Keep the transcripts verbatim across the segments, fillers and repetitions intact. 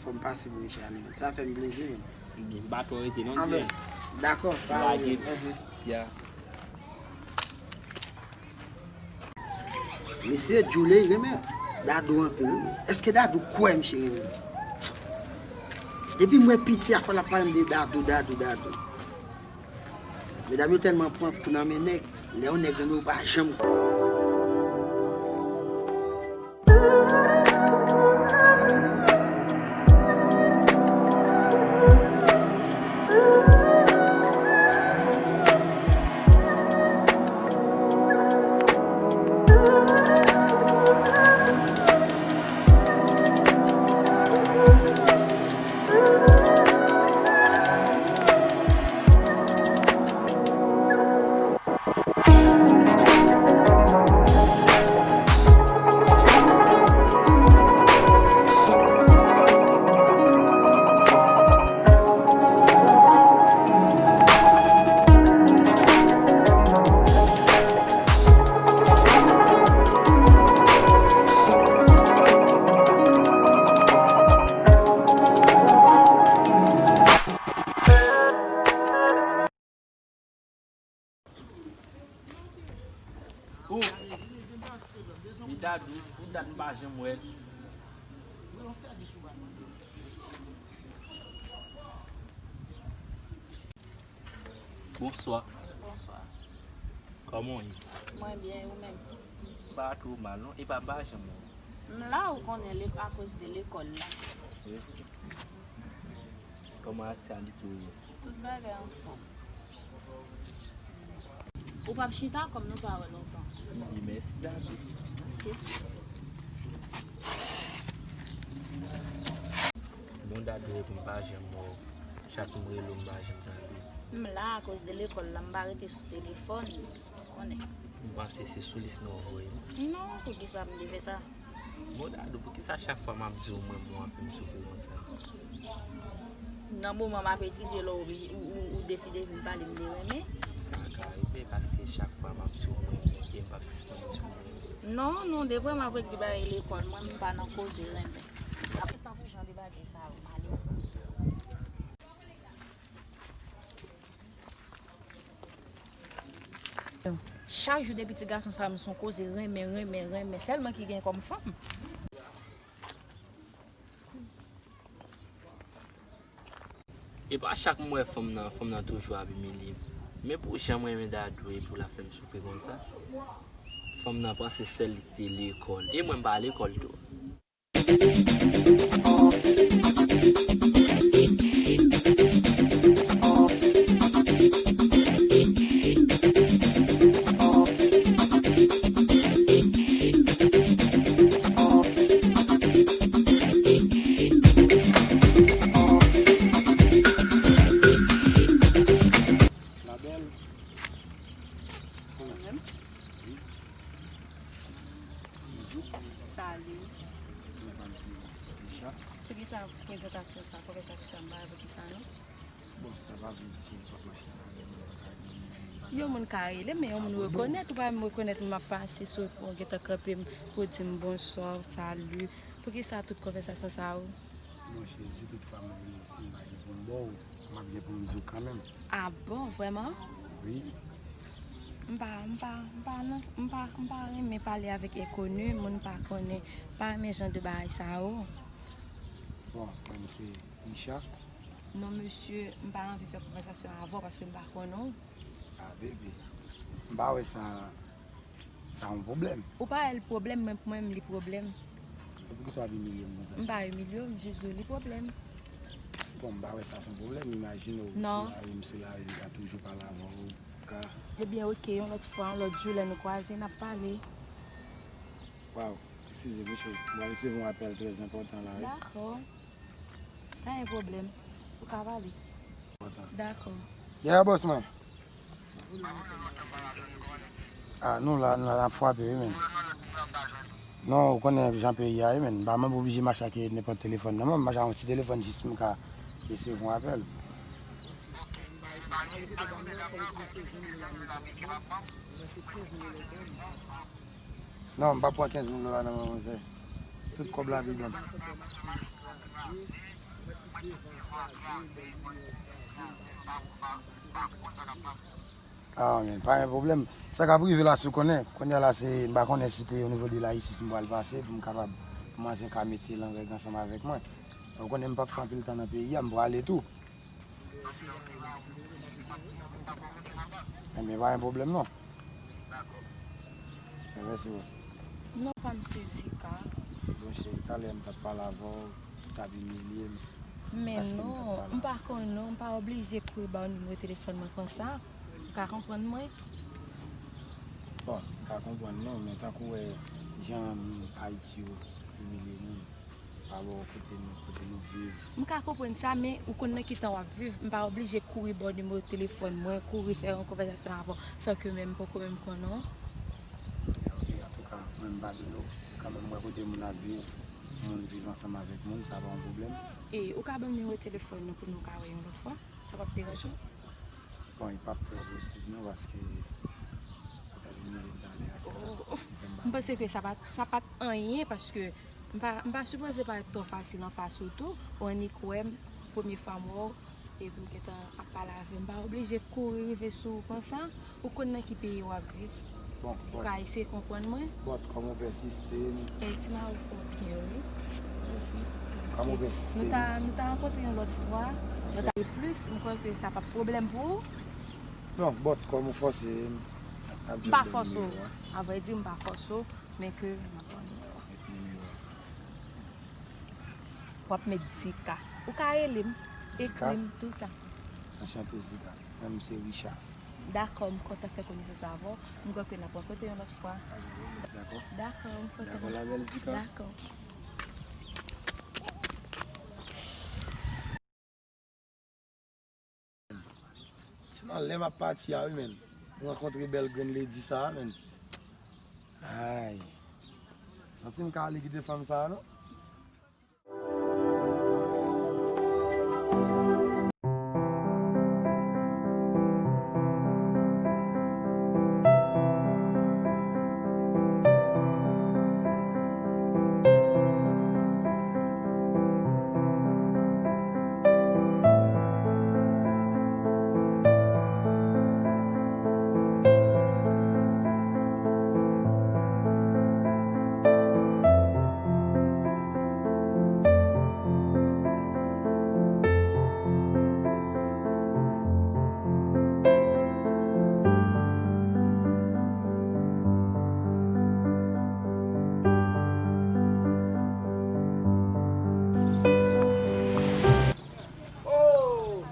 M pase pou misye ale, men. Sa fè m plezi, men. Byen, m pa twò rete non, di. Dakò, pa lage. Ya. Mesye Djouley renmen Dadou anpil, wi. Èske Dadou kwè misye renmen? Depi m wè piti a, fò l ap pale m de Dadou, Dadou, Dadou. Medam yo tèlman pran kou nan men nèg, lè yon nèg renmen w pa janm. Ou, mi Dadou, ou dat m pa janm wè. Bonswa. Bonswa. Kòman w ye? Mwen byen, e ou menm? M pa twò mal non, epa m pa janm wè w. M la, ou konnen, akoz de lekòl la. Wi. Kòman aktyalite w ye? Tout bagay anfòm. Ou p ap chita kòm nou pa wè lontan. Wi, mèsi Dadou. Ok. Bon, Dadou, epi m pa janm wè w. Chak m rele w, m pa janm tande w. M la akoz de lekòl la, m pa rete sou telefòn. Konnen. M panse se sou lis nou voye m. Non, poukisa m te fè sa? Bon, Dadou, poukisa chak fwa m ap di w mwen, mwen fè m soufri konsa? Nan moman m ap etidye, lè w, ou, ou, ou deside vin pale m de renmen. Sa ka rive, paske chak fwa m ap di w mwen, mwen, e m p ap sispann di w mwen. Non, non, depi m ap regle bagay lekòl, mwen, m pa nan koze renmen. Tankou jan de bagay sa yo, m ale. Chak jou depi ti gason sa, m son koze renmen, renmen, renmen. Sèl mwen ki gen kòm fanm. E pa chak m wè fanm nan, fanm nan toujou ap imilye m. Men pou jan m renmen Dadou epi w la fè m soufri konsa. Fanm nan panse sèl li te lekòl. E mwen m pa lekòl tou. Labèl. Mwen menm? Wi. Bonjou. Salut. Mwen pa di Richard. Poukisa prezantasyon sa, konvèsasyon sa, m pa wè poukisa non. Bon, sa pa vle di se sòt machina avè mwen pa ka gen. Yon moun ka rele m, men yon moun rekonèt, ou pa menm rekonèt m ap pase sou, ou gentan kanpe m pou di m bonswa, salut. Poukisa tout konvèsasyon sa yo? Monchè, si tout fwa mwen rele w, si m pa gen pou m ba w, m ap gen pou m di w kanmenm. Ah bon, vrèman? Wi. M pa, m pa, m pa nan, m pa, m pa renmen pale avèk enkoni, moun m pa konnen, m pa renmen jan de bagay sa yo. Bon, mwen se Richard. Non, mesye, m pa anvi fè konvèsasyon avè w paske m pa konnen w. Ah, bebe, m pa wè sa, sa yon pwoblèm. Ou pa wè l pwoblèm, mwen, pou mwen, li pwoblèm. E poukisa w ap imilye m konsa? M pa imilye w, m jis di w li pwoblèm. Bon, m pa wè sa se yon pwoblèm, imajine w sou lari, m sou lari, m ka toujou pale avè w, ou ka. Ebyen, oke, yon lòt fwa, yon lòt jou, lè nou kwaze, n ap pale. Waw, eskize m, mesye, m pral resevwa yon apèl trè enpòtan la, wi. Dakò. Pa gen pwoblèm. Ou ka pale. Dakò. Yeah, bòs mwen. Ah, nou la, nou la, n ap frape, wi, men. Non, ou konnen jan peyi a ye, men. M pa menm oblije mache ak nenpòt telefòn, non, men m mache ak yon ti telefòn jis m ka resevwa yon apèl. Non, m p ap pran kenz mil dola nan men w, manzè. Tout kòb la pi bon. Ah, men pa gen pwoblèm. Sa k ap rive la, si w konnen, kounye a la, se, m pa konnen si te o nivo de la isit, si m pral pase, pou m kapab, pou manzè ka mete l an règ ansanm avèk mwen. Ou konnen, m p ap fè anpil tan nan peyi a, m prale tou. Ebyen, pa gen pwoblèm, non. Mèsi, bòs. Non, pa m sezi ka. Bon, cheri, talè m t ap pale avè w, ou t ap imilye m. Men non, m pa konn non, m pa oblije kouri ba w nimewo telefòn mwen konsa. Ou ka konprann mwen? Bon, m ka konprann non, men tankou w wè jan moun Ayiti yo imilye moun, pa bò kote nou, kote nou viv. M ka konprann sa, men ou konn nan ki tan w ap viv. M pa oblije kouri ba w nimewo telefòn mwen, kouri fè yon konvèsasyon avè w, san ke menm m poko menm konnen w. Ok, antouka, mwen m pa bliye w. Kanmenm, m wè kote moun ap viv, moun viv ansanm avèk moun, sa pa yon pwoblèm. E, ou ka ban m nimewo telefòn nou pou nou ka wè yon lòt fwa? Sa p ap deranje w? Bon, li p ap twò posib non, paske ou t ap imilye m talè a, se sa. Oh, m panse ke sa pa, sa pa t anyen, paske m pa, m pa sipoze parèt twò fasil anfas ou tou. Ou annik wè m, premye fwa m wè w, epi w gentan ap pale avè m. M pa oblije kouri rive sou ou konsa. Ou konn nan ki peyi w ap viv? Bon, ou ka eseye konprann mwen? But, kòm ou pèsiste, m. E, ti mari w fè w byen, wi. Mèsi. Kòm ou pèsiste, nou ta, nou ta rankontre yon lòt fwa. Anfen. Nou ta plis, m kwè ke sa p ap pwoblèm pou ou. Non, but, kòm ou fòse, m ap jwenn nimewo a. M pa fòse w. Avrèdi, m pa fòse w, men ke m ap pran nimewo a. Nimewo a. W ap met Zika. Ou ka rele m, ekri m, tou sa. Anchante, Zika. Mwen, m se Richard. Dakò, m kontan fè konesans avè w. M kwè ke n ap rankontre yon lòt fwa. Dakò. Dakò, m kontan. Dakò, la belle Zika. Dakò. Ti malè m ap pati a wi, menn. M rankontre bèl grenn lady sa a, menn. Ay. Santi m ka ale kite fanm sa a, non? Oh!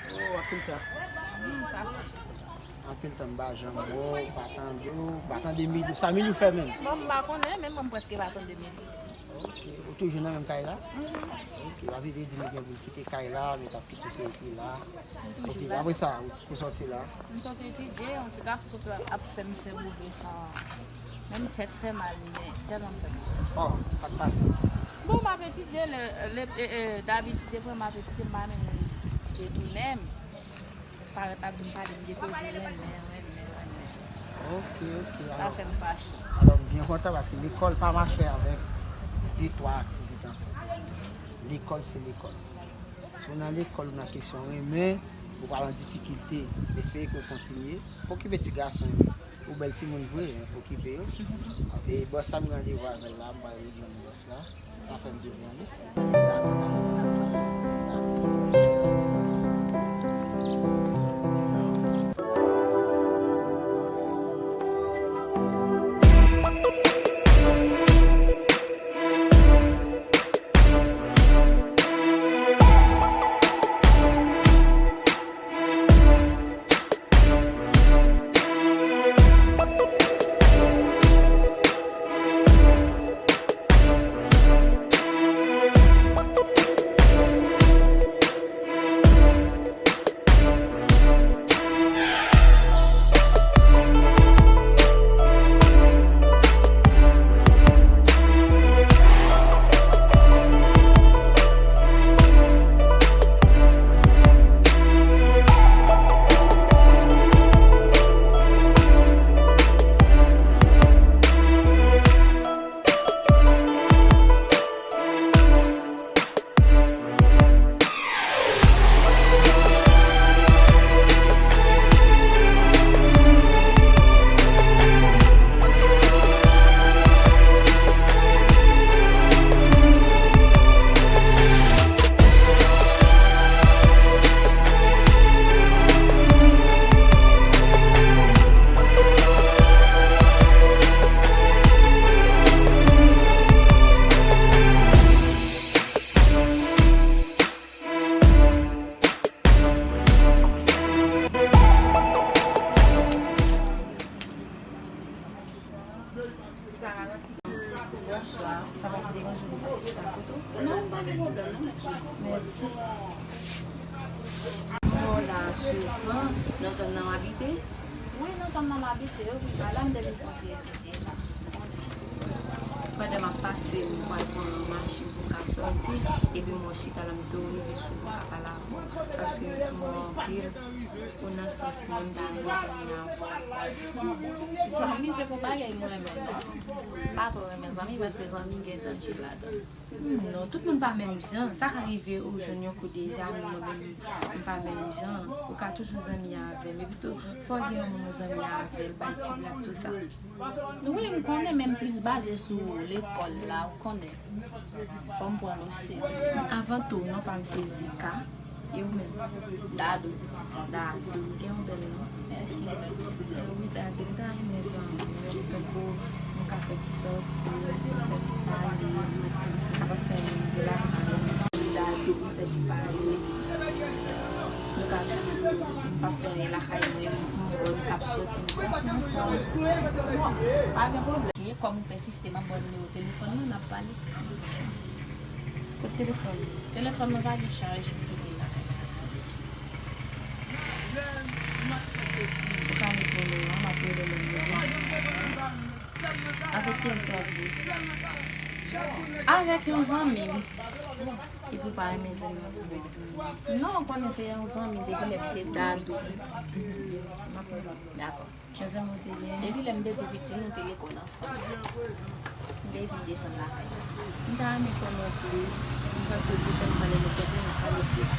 Oh, anpil tan. Hmm, sa fè. Anpil tan m pa janm wè w, m pa tande w, m pa tande Milou. Sa Milou fè menm? Bon, m pa konnen, men mwen m prèske pa tande Milou. Ok. Ou toujou nan menm kay la? Mhm. Ok. Paske te di m gen pou l kite kay la, men t ap kite se ou ki la. M toujou la. Ok. Apre sa, ou, ou sòti la? M sot etidye, yon ti gason sot ap fè m fè move san. Menm tèt fè mal, men tèlman m fè move san. Oh, sa k pase? Bon, m ap etidye, le, le, e, e, dabitid, depi m ap etidye, m pa menm retounen. Parèt ap vin pale m de koze renmen, renmen, renmen. Ok, ok. Sa fè m fache. Alò, m byen kontan paske lekòl pa mache avèk de, twa aktivite ansanm. Lekòl se lekòl. Si w nan lekòl, ou nan kesyon renmen, ou pral an difikilte. M espere ke w kontinye. Pa okipe ti gason yo. Ou bèl timoun vre, men pa okipe yo. E bòs sa m gen randevou avè l la, m pral rejwenn bòs la. Sa fè m bezwen ale. Dakò, dakò, dakò. Chita kote w? Non, pa gen pwoblèm, non, mèsi. Mèsi. Mwen la souvan nan zòn nan w abite? Wi, nan zòn nan m abite, wi. Ba la m te vin kontinye etidye la. Pandan m ap pase, m pral pran machin pou m ka sòti, epi m wè w chita la, m tou rive sou ou, m ka pale avè w. Paske m wè w anpil, ou nan sans mwen, m ta renmen zanmi avè w. Zanmi se pou bagay m renmen. M pa twò renmen zanmi, paske zanmi gen danje ladan l. Hmm, non, tout moun pa menm jan. Sa ka rive ou jwenn yon kou deja, men mwen menm, m pa menm jan. Ou ka toujou zanmi avè m. Epi tou, fò w gen yon moun ou zanmi avè l, bay ti blag, tou sa. Wi, m konnen, men m plis baze sou lekòl la, ou konnen. Fò m pran l oserye. Avan tou, non pa m se Zika. E ou menm? Dadou. Dadou, gen yon bèl non. Mèsi, mèm. E wi, Dadou, m ta renmen zanmi, tankou nou ka fè ti sòti, nou fè ti pale, nou ka pa fè anyen, nou lakay. Dadou, nou fè ti pale. Nou ka toujou pa fè anyen lakay mwen, m wè nou k ap sòti, nou sòti ansanm. Bon, pa gen pwoblèm. Kòm ou pèsiste, m ap ba w nimewo telefòn mwen, n ap pale. Kot telefòn? Telefòn mwen pa gen chaj, m kite l lakay. Ou ka met nimewo a, m ap rele lòt nimewo. Avèk kiyès w ap viv? Avèk yon zanmi m. Epi w pa renmen zanmi avèk zanmi? Non, ou konnen se yon zanmi depi lè m te tou piti. Dadou. M ap rele. Dakò. Jan zanmi w te gen? Depi lè m te tou piti, nou te lekòl ansanm. M te vin desann lakay la. M ta renmen konnen w plis. M kwè ke pwochèn fwa lè nou kontre, n ap pale plis.